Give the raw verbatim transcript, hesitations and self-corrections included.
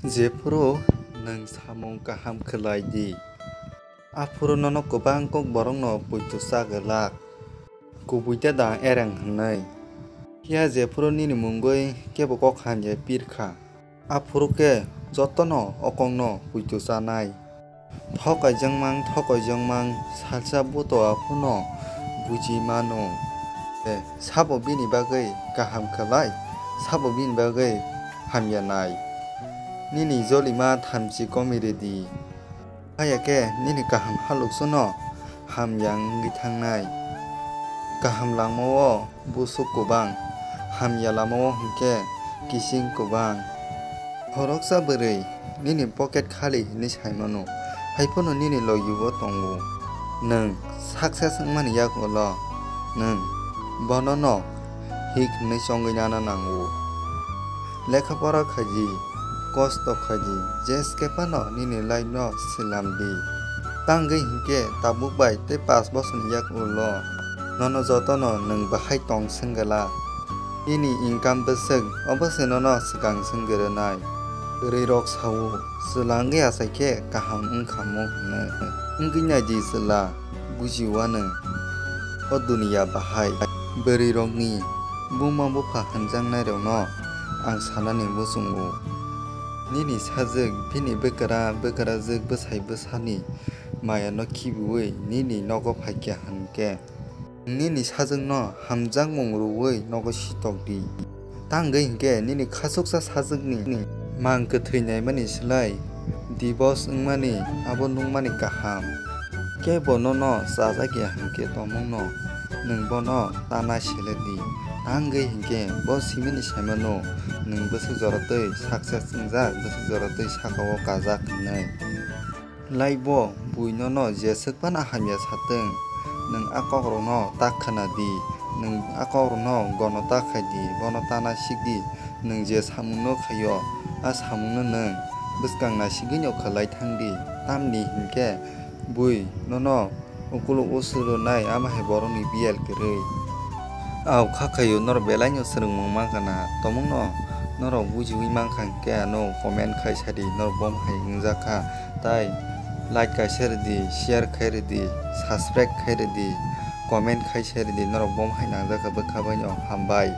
Jephuru nwng samung kaham khlai di, aphuru nono kwbang kok borokno poito cha glak, kubui da da ereng hwnwi. Phiya jephuru nini mungwi kebo kok hamya pir kha, aphuru khe jotono o kokno poito chanai. Thokaijwkmang, thokaijwkmang, salsa buto aphuno buji mano. E, sabo bini bagwi kaham khlai, sabo bini bagwi hamya nai. Nini jolima thamchi komi rwdi. Haya khe nini kaham haluksono hamya wngwi thangnai. Kaham langmao busuk kwbang, hamya lamao hwnkhe kising kwbang. Khoroksa bwrwi nini pocket khali hinwi saimano, haiphano nini logi-o tongo. Nwng success wngmani yagulo nwng bonono hik hinwi chongwi nana nango. Lekha pora khaidi, kosto khaidi, jeskhe phano nini life no swilam di. Tangwi hinkhe tabuk bai tei pash bosorni yagulo nono jotono nwng bahai tong swngwla. Nini income bwswk, obo se nono swkang swngwi rwnai. Kwrwi rok sao, chwla wngwi achai khe kaham wngkha mo hwnwi. Wngwi nai di chwla, buji uanw. O duniya bahai bwrwi rokni buma bupha hwnjaknai rokno ang sanani muchungo. Nini sajwk bini bwkra, bwkrajwk bwsai bwsani maya no khibiui nini nogo phaikha hwnkhe, nini sajwkno hamjakmung rwui nogo sitok di. Tangwi hinkhe nini khachuksa sajwkni mang kwthwi naimani slai divorce wngmani abo nungmani kaham. Kebo nono chajak ya hinkhe tongmungno nwng bono tana sele di. Tangwi hinkhe bo simini saimano nwng bwswk jora twi success wngjak, bwswk jora twi sakao kajak hwnwi. Life-o bui nono jeswk phano hamya satwng, nwng a kokrokno ta khna di, nwng a kokrokno gono ta khai di, bono tana sik di, nwng je samungno khaio, a samungno nwng bwskang nasigwino khlai thang di, tamni hinkhe bui nono ukulo usuro nai ama hai borokni biyal kwrwi. Au kha khaio norok belaino swrwngmung mankha na, tongmungno norok bujiui mankha hinkhe ano comment khai sadi, norok bom hai wngjak kha, tai like kaisa rwdi, share khai rwdi, subscribe khai rwdi, comment khai sai rwdi, norok bom hai nangjak kha bwkha baino, hambai.